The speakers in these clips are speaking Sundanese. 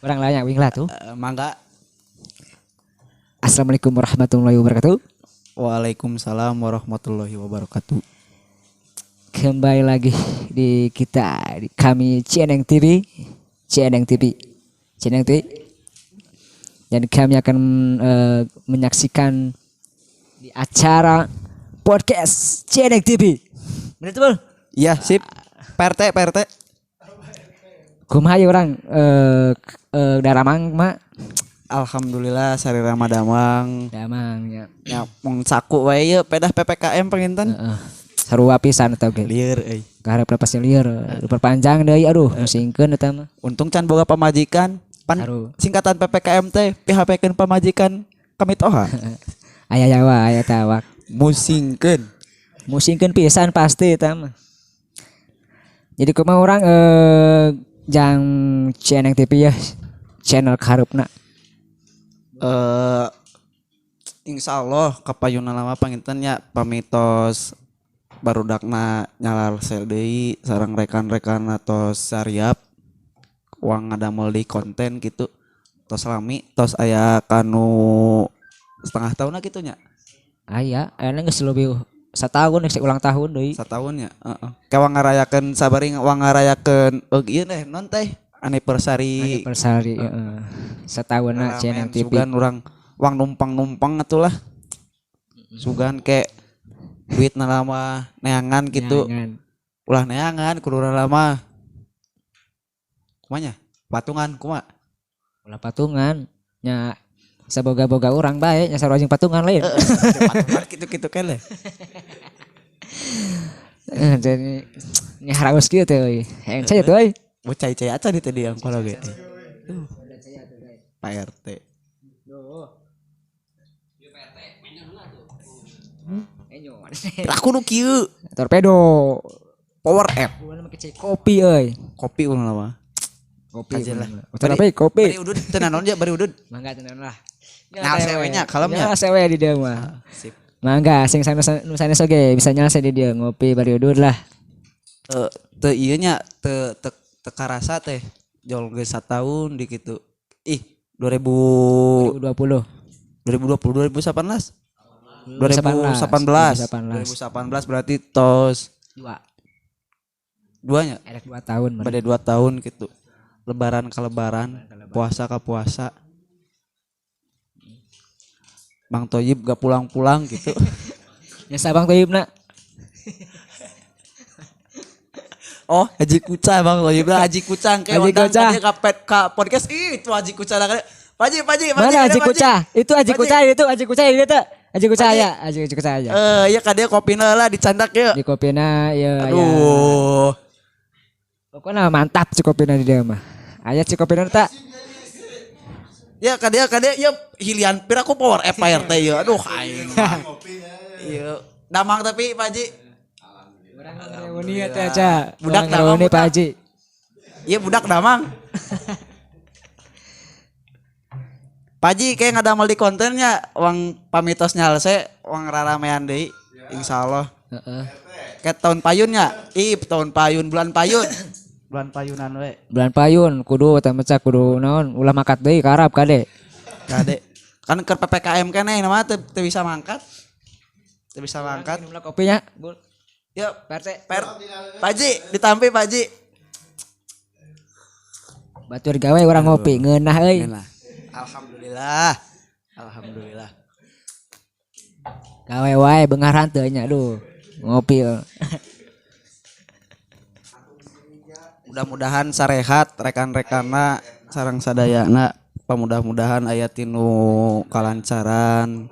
Urang lah nya wing lah tuh. Mangga. Assalamualaikum warahmatullahi wabarakatuh. Waalaikumsalam warahmatullahi wabarakatuh. Kembali lagi di kita di kami Cieneng TV, Cieneng TV, Cieneng TV. Dan kami akan menyaksikan di acara podcast Cieneng TV. Benar tuh, Bul? Iya, sip. PRT, PRT. Kumaha ya urang daramang mak? Alhamdulillah sarira damang. Damang ya. Ya mung saku wae ieu pedah PPKM panginten. Heeh. Sarua pisan eta oge. Lieur euy. Kaharep pasti lieur, diperpanjang deui aduh musingkeun eta mah. Untung can boga pamajikan. Pan Aduh. Singkatan PPKM teh PHP-keun pamajikan kamitoha. Aya ya wae aya tawak. Musingkeun. Musingkeun pisan pasti eta mah. Jadi kumaha urang jang Cieneng TV ya channel kaharepna? Insya Allah kapayuna lama panginten nya pamitos barudakna nyalar deui sareng rekan-rekan tos sariap wang ngadamel di konten gitu tos lami tos aya kanu setengah tahun gitu nya. Aya, aya geus leuwih satahun geus ulang tahun deui. Satahun nya, heeh. Kayak wang ngarayakeun sabari wang ngarayakeun ieu teh non teh anniversary. Anniversary heeh. Satahunan Cieneng Ramen, TV. Sugan urang wang numpang-numpang atulah. Sugan ke duit lama neangan gitu. Neangan. Ulah neangan kudu lama. Kumanya? Patungan kumaha? Ulah patungan nya saboga-boga urang bae nya sarua jeung patungan lain. Patungan gitu-gitu kele. Jadi nya haraus kieu teh euy. Hayang cai teh euy. Bocah cai acan di tadi yang kalau ge. Pak RT. Aku nu kieu Torpedo. Power app. Bukan make cai kopi euy. Kopi ulah mah. Kopi. Kajian lah. Bari kopi. Bari udud teu naon ja bari udud. Mangga tenan lah. Nah, sewe nya kalemnya. Nya sewe di dieu mah. Sip. Mangga sing sanes nu sanes oge bisa nyalse di dieu ngopi bari udud lah. Teu ieu nya teu teu teu karasa teh jol geus satahun di kitu. Ih, 2020 2020. 2018 2018 2018 berarti tos dua duanya erek 2 tahun pada 2 tahun gitu. Lebaran ke lebaran, puasa ke puasa. Bang Toyib gak pulang-pulang gitu. Ya Bang Toyib nak. Oh, Haji Kuca Bang Toyib lah, Haji Kuca kayak Haji undang Kuca. Dia ke podcast. Ih, itu Haji Kuca lah. Pak Haji, Pak Haji, Pak Mana Haji, Haji ada Pak Kuca? Itu Haji Pak Kuca itu Haji Kuca itu tuh. Haji Kuca Haji. ya, Haji Kuca aja. Ya ka dia kopina lah dicandak ya. Di kopina ya. Aduh. Ya. Pokoknya mantap Cikopina di dia mah. Aya Cikopina tak? Ya ka dia ya hilian pir aku power app Pak RT ya. Aduh aing. Iya. Damang tapi Pak Haji. Urang reuni eta aja. Budak Urang damang, reuni Pak budak. Haji. Iya budak damang. Pak Haji kayak ngadamel di kontennya wang pamitos nyalse wang raramean deui insyaallah. Heeh. Kayak tahun payunnya. Ih, tahun payun, bulan payun. Bulan payunan we. Bulan payun kudu eta mah kudu naon ulah makat deui karab kade. Kade. Kan ke PPKM keneh nama teu bisa mangkat. Teu bisa mangkat. Minumlah kopinya. Bul. Yuk, PRT. Per. Pak Haji, ditampi Pak Haji. Batur gawe urang ngopi ngeunah euy. Alhamdulillah. Alhamdulillah. Gawe wae bengaran teu nya aduh. Ngopi. Mudah-mudahan sarehat rekan-rekanna sareng sadayana, pamudah-mudahan aya tinu kalancaran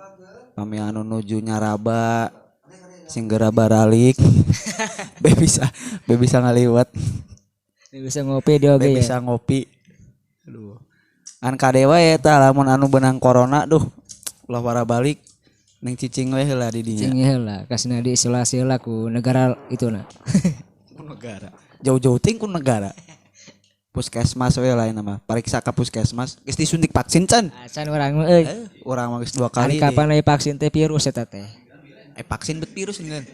pami anu nuju nyaraba sing geura baralik. Be bisa ngaliwat. Be bisa ngopi dia oge Be ya. Bisa ngopi. Aduh. An kade wae eta lamun anu benang corona duh ulah wara balik ning cicing we heula di dinya. Cicing heula kasina diisolasi heula ku negara itu na. Ku negara. Jauh-jauh ting ku negara. Puskesmas we lain mah. Pariksa ka puskesmas geus disuntik vaksin can. Acan urang mah euy. Urang mah geus 2 kali. Ari kapan we vaksin teh virus eta teh? Vaksin bet virus ngeun.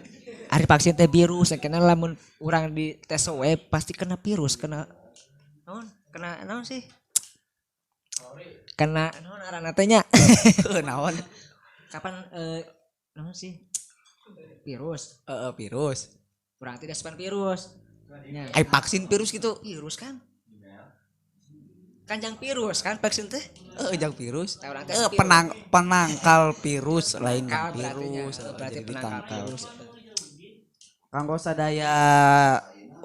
Ari vaksin teh virus kena lamun urang di tes swab pasti kena virus, kena naon? Kena naon sih? Karena naon ngaranna teh nya? Naon? Kapan naon sih? Virus. Heeh, virus. Urang teh asupan virus. Nya. Ai vaksin virus gitu. Virus kan? Kanjang virus kan vaksin teh? Heeh, jang virus. Tah urang teh Penangkal virus lain berarti virus. Berarti Jadi penangkal ditangkal. virus. Kanggo sadaya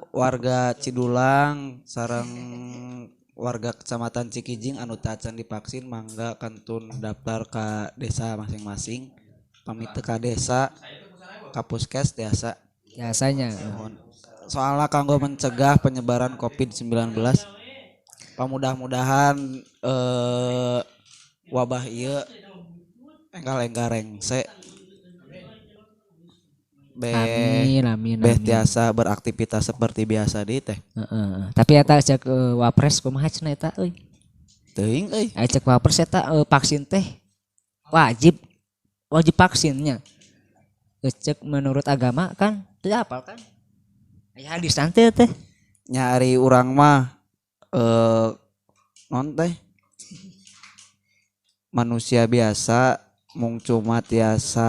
warga Cidulang sareng warga Kecamatan Cikijing anu tacan divaksin mangga kantun daftar ka desa masing-masing. Pamit teu ka desa, ka puskes desa. Biasanya. Mohon. Soalnya kanggo mencegah penyebaran COVID-19. Pamudah-mudahan wabah ieu enggal-enggal rengse. Amin amin Beh amin. tiasa beraktivitas seperti biasa di teh. Heeh. Tapi eta cek wapres kumaha cenah eta euy? Teuing euy. Aya cek wapres eta vaksin teh wajib wajib vaksinnya. Cek menurut agama kan teu apal kan? Aya hadis nanti teh. Nyari urang mah non teh manusia biasa mung cuma tiasa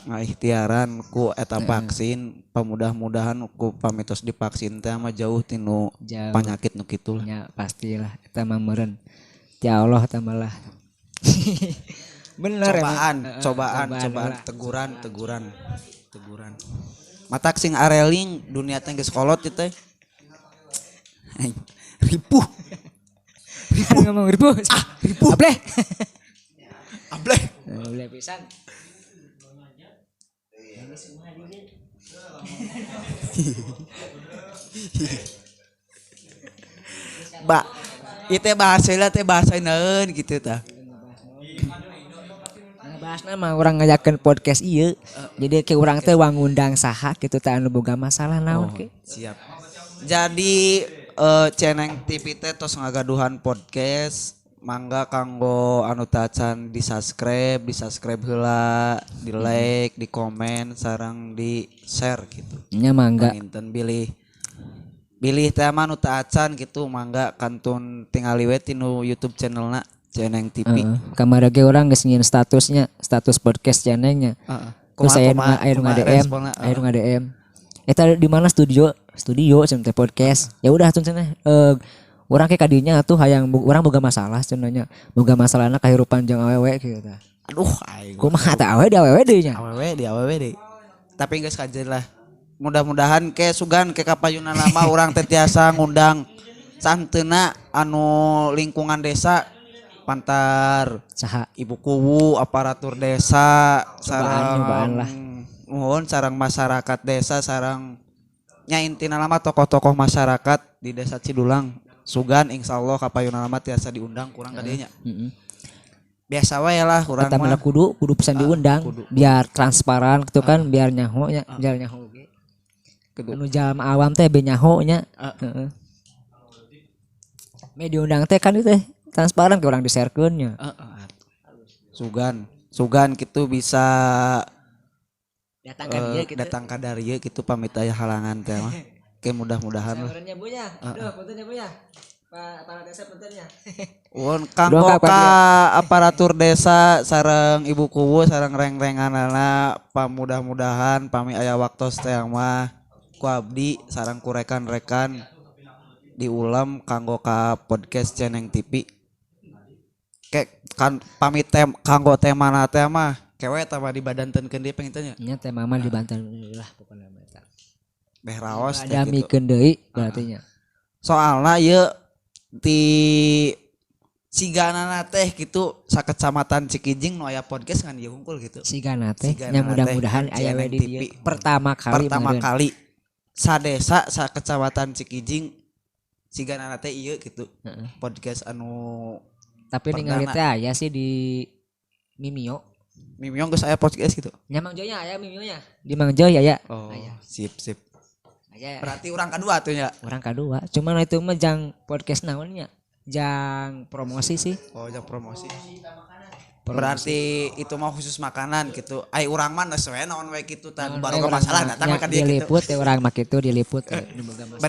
ngaikhtiaran ku eta vaksin, pamudah-mudahan ku pamitos divaksin teh mah jauh tinu Jauh. Penyakit nu kitu lah. Ya pastilah eta mah meureun. Ya Allah eta mah lah. Bener Cobaan, emang. Cobaan, Cobaan cobaan, lah. Teguran, teguran, teguran. Matak sing areling dunia teh geus kolot ieu teh. Ripuh. Ngomong ripuh. Ah, ripuh. Ableh. Ableh. Ableh pisan. Ba, ieu teh bahasa teh bahasa naeun gitu tah. Bahasna mah urang ngajakeun podcast ieu. Jadi ke urang teh wangundang saha kitu teh anu boga masalah naon ke. Siap. Jadi Ceneng TV teh tos ngagaduhan podcast, mangga kanggo anu tacan di-subscribe, di-subscribe heula, di-like, di-komen, sareng di-share gitu. Nya mangga. Panginten bilih bilih teh mah nu teu acan gitu mangga kantun tingali we tinu YouTube channelna Ceneng TV. Heeh. Kamari ge urang geus nyieun statusnya, status podcast Cenengnya. Heeh. Terus Kumaha aya nu kumaha aya nu kumaha nge-DM, responnya? aya nu nge-DM. Eta di mana studio? Studio cenah teh podcast. Ya udah tuh cenah urang ke kadinya tuh hayang urang boga masalah cenah nya. Boga masalahna kahirupan jeung awewe kieu tah. Aduh aing. Kumaha tah awewe di awewe deui nya. Awewe di awewe deui. Tapi geus kajen lah. Mudah-mudahan ke sugan ke kapayunan lama urang teh tiasa ngundang santeuna anu lingkungan desa pantar Saha? Ibu kuwu, aparatur desa, Cobaan, nyobaan lah. Sareng mohon sareng masyarakat desa, sareng nya intina lama tokoh-tokoh masyarakat di desa Cidulang. Sugan insyaallah kapayunan lama tiasa diundang kurang ka dieu nya. Heeh. Biasa wae lah urang Eta mah. mah kudu kudu pisan diundang kudu. Biar transparan gitu kan, biar nyaho nya, biar nyaho ge. Kudu. Anu jalma awam teh be nyaho nya. Heeh. Me diundang teh kan itu teh transparan ke orang di-sharekeun nya. Heeh. Sugan, sugan gitu bisa Datang ka dieu gitu. Datang ka darieu gitu pamit aya halangan teh mah. Oke mudah-mudahan lah. Sabarannya Bu nya. Aduh, punten ya Bu ya. Pak kepala desa punten ya. Won kanggo Dongkap ka ka aparatur desa sareng ibu kuwu sareng reng-renganana pamudah-mudahan pami aya waktos teh mah ku abdi sareng ku rekan-rekan diulam kanggo ka podcast Ceneng TV. Kek kan pamit tem kanggo temana teh mah kewe tambah dibadantenkeun deui panginten nya. Nya tema mah di Banten lah pokoknya mah eta. Beh raos teh Ada gitu. mikeun deui berarti nya. Soalna ieu di siganana teh gitu sakecamatan Cikijing nu aya podcast ngan ieu hungkul gitu. Sigana teh Sigana nya teh, mudah-mudahan aya we Ceneng di TV. dieu pertama kali Pertama meureun. kali sadesa sakecamatan Cikijing siganana teh ieu gitu. Heeh. Podcast anu Tapi ningali perdana. teh aya sih di Mimio. Mimio geus aya podcast gitu. Nya Mang Joy nya aya Mimio nya. Di Mang Joy aya. Oh, Aya. sip sip. Aya. Berarti orang kedua tuh nya. Orang kadua. Cuman itu mah jang podcast naon nya? Jang promosi sih. Oh, jang promosi. Promosi. Berarti itu mah khusus makanan gitu. Ai urang mah geus we naon we kitu tah Naon baru we ke urang masalah mah. datang we Nya ka dieu gitu. diliput ya urang mah kitu diliput ya. Nu boga masalah.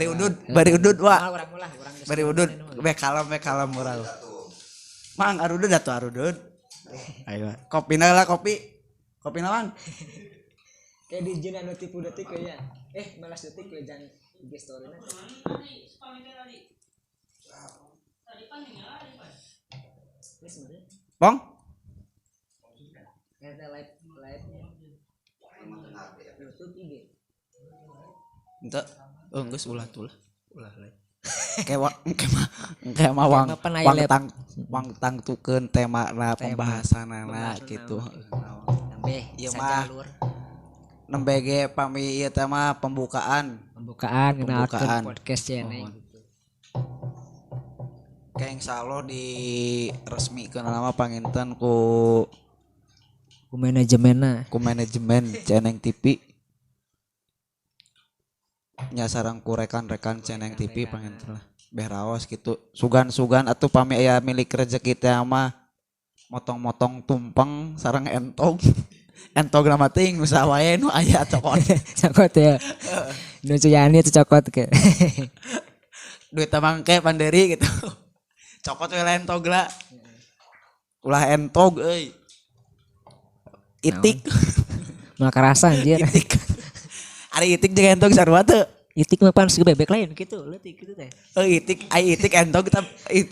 Bari udud wa. Ah, urang mah lah, urang geus Bari udud, we kalem urang. Mang arudud atuh arudud. Ayo kopina lah kopi. Kopi naon? Kayak di jin anu tipu detik kayaknya. Malas detik we jangan IG story na. Bang? Eta live YouTube IG. Ente geus ulah tuh lah. Ulah live. Kayak mah wang wang tangtukeun temana pembahasanana gitu. Nembe ieu mah nembe ge pami ieu tema pembukaan. Pembukaan ngenalkeun podcast ceneng gitu. Kayak insyaallah diresmikeun nama panginten ku manajemenna, ku manajemen Ceneng TV. Nya sareng ku rekan-rekan Ceneng TV panginten lah. Beh raos gitu. Sugan-sugan atuh pami aya milik rezeki teh mah motong-motong tumpeng sareng entog. Entog nama ting nu sawae nu aya cokot. Cokot ya. Nu cuyani itu cokot ke. Duit mangke panderi gitu. Cokot we lain entog lah. Ulah entog euy. Itik. Malah kerasa anjir. Itik. Ari itik jeung entog sarua teu? Itik mah pan bebek lain gitu, leutik gitu teh. Itik, ai itik entog ta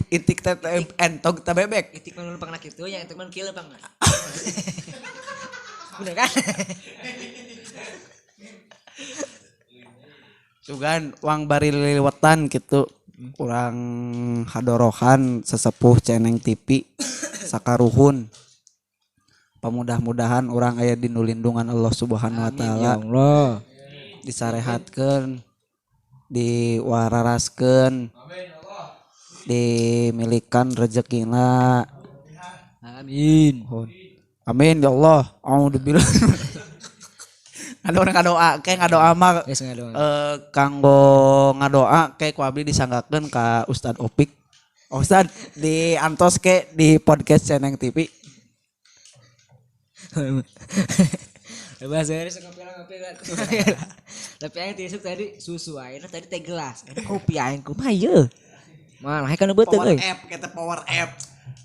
itik teh entog ta bebek. Itik mah nu pangna kitu nya entog mah kieu pangna. Bener kan? Sugan wang bari liliwetan gitu. Urang hadorohan sesepuh Ceneng TV sakaruhun. Pamudah-mudahan urang aya dinu lindungan Allah Subhanahu wa taala. Ya Allah. Disarehatkeun, diwararaskeun, dimilikan rezekina. Amin. Amin ya Allah. A'udzubillah. Ngadoa ngadoa ke ngadoa mah kanggo ngadoa ke ku abdi disanggakeun ka Ustad Opik. Ustad di antos ke di podcast Ceneng TV. Bahasa Inggris ngopi lah. Tapi aing tisuk tadi susu aing tadi teh gelas. Kopi aing kumaha ieu? Malah kan beuteung euy. Power app kita power app.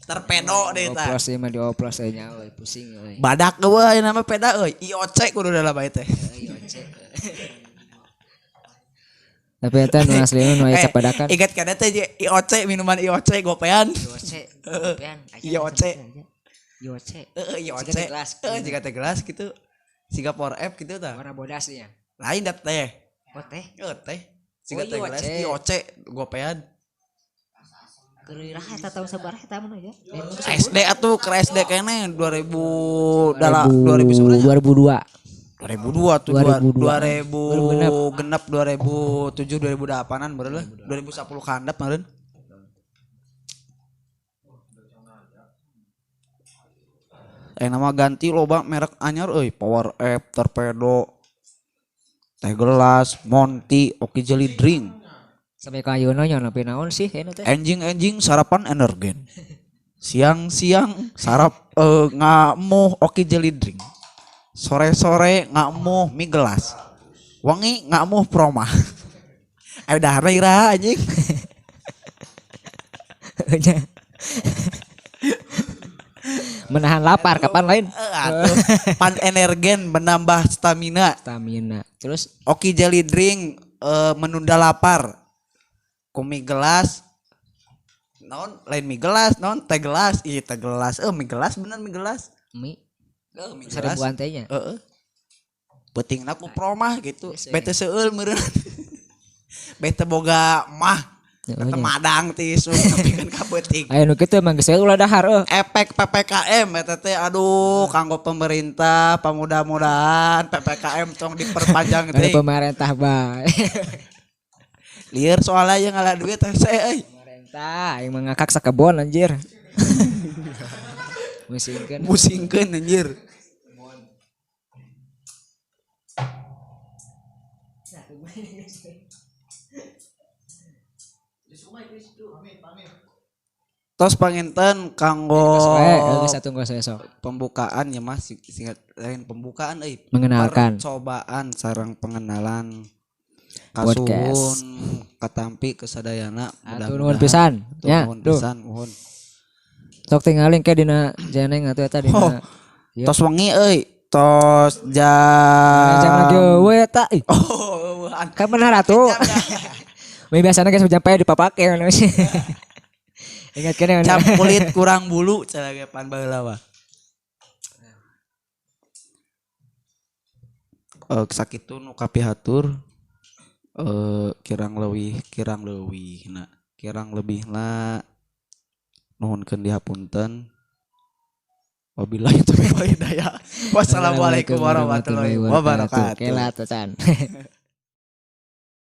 Terpedo deh tah. Oplos ieu mah dioplos euy nya euy pusing euy. Badak eueuh ayeuna mah peda euy. IOC kudu dalam bae teh. IOC. Tapi eta nu asli nu aya capadakan. Ingat kana teh IOC minuman IOC gopean. IOC gopean. IOC. IOC. Heeh IOC. Heeh jiga teh gelas gitu. Siga power app gitu tah. Warna bodas nya. Lain dat teh. Oh teh. Heeh teh. Siga teh gelas IOC gopean. Keur iraha eta tahun sabaraha eta mun aja. SD atuh ke SD keneh 2000 2002 tuh 2000 genep 2007 2008-an meureun lah 2010 kandap meureun. Nama ganti loba merek anyar euy, Power App, Torpedo, Teh Gelas, Monty, Oki Jelly Drink. Sampai ka ayeuna nya nepi naon sih eta teh? Enjing-enjing sarapan energen. Siang-siang sarap ngamuh Oki Jelly Drink. Sore-sore ngamuh mie gelas. Wengi ngamuh proma. Ayo dahar iraha anjing. Menahan lapar kapan lain? Atuh pan energen menambah stamina. Stamina. Terus Oki Jelly Drink menunda lapar. Ku mie gelas naon lain mie gelas naon teh gelas ih teh gelas mie gelas bener mie gelas mie mie gelas seribuan tehnya heeh peutingna ku promah gitu bete seueul meureun bete boga mah teu madang tisu tapi kan ka peuting aya nu kitu emang geus ulah dahar euy efek PPKM eta teh aduh kanggo pemerintah pamudah-mudahan PPKM tong diperpanjang teh pemerintah bae. Lieur soalnya yang ngalah duit hese euy. Pemerintah yang mengakak sakebon anjir. Musingkeun. Musingkeun anjir. Tos panginten kanggo pembukaan ya Mas, singkat lain pembukaan euy. Mengenalkan. Percobaan sareng pengenalan kasuhun katampi kesadayana mudah-mudahan pisan ya nuhun pisan muhun. Sok tinggalin ke dina jeneng atuh eta dina. Oh. Iya. Tos wengi euy, tos jam. Jam lagi eueuh eta. Ih, Oh, kan benar atuh. We biasana geus jam pae dipapake ngono sih. Ingat kene jam kulit kurang bulu cenah ge pan baheula mah. Sakitu nu kapihatur, kirang leuwih na kirang lebihna nuhunkeun dihapunten. Wabillahi taufiq wal hidayah. Wassalamualaikum warahmatullahi wabarakatuh. Kela tuh, Chan.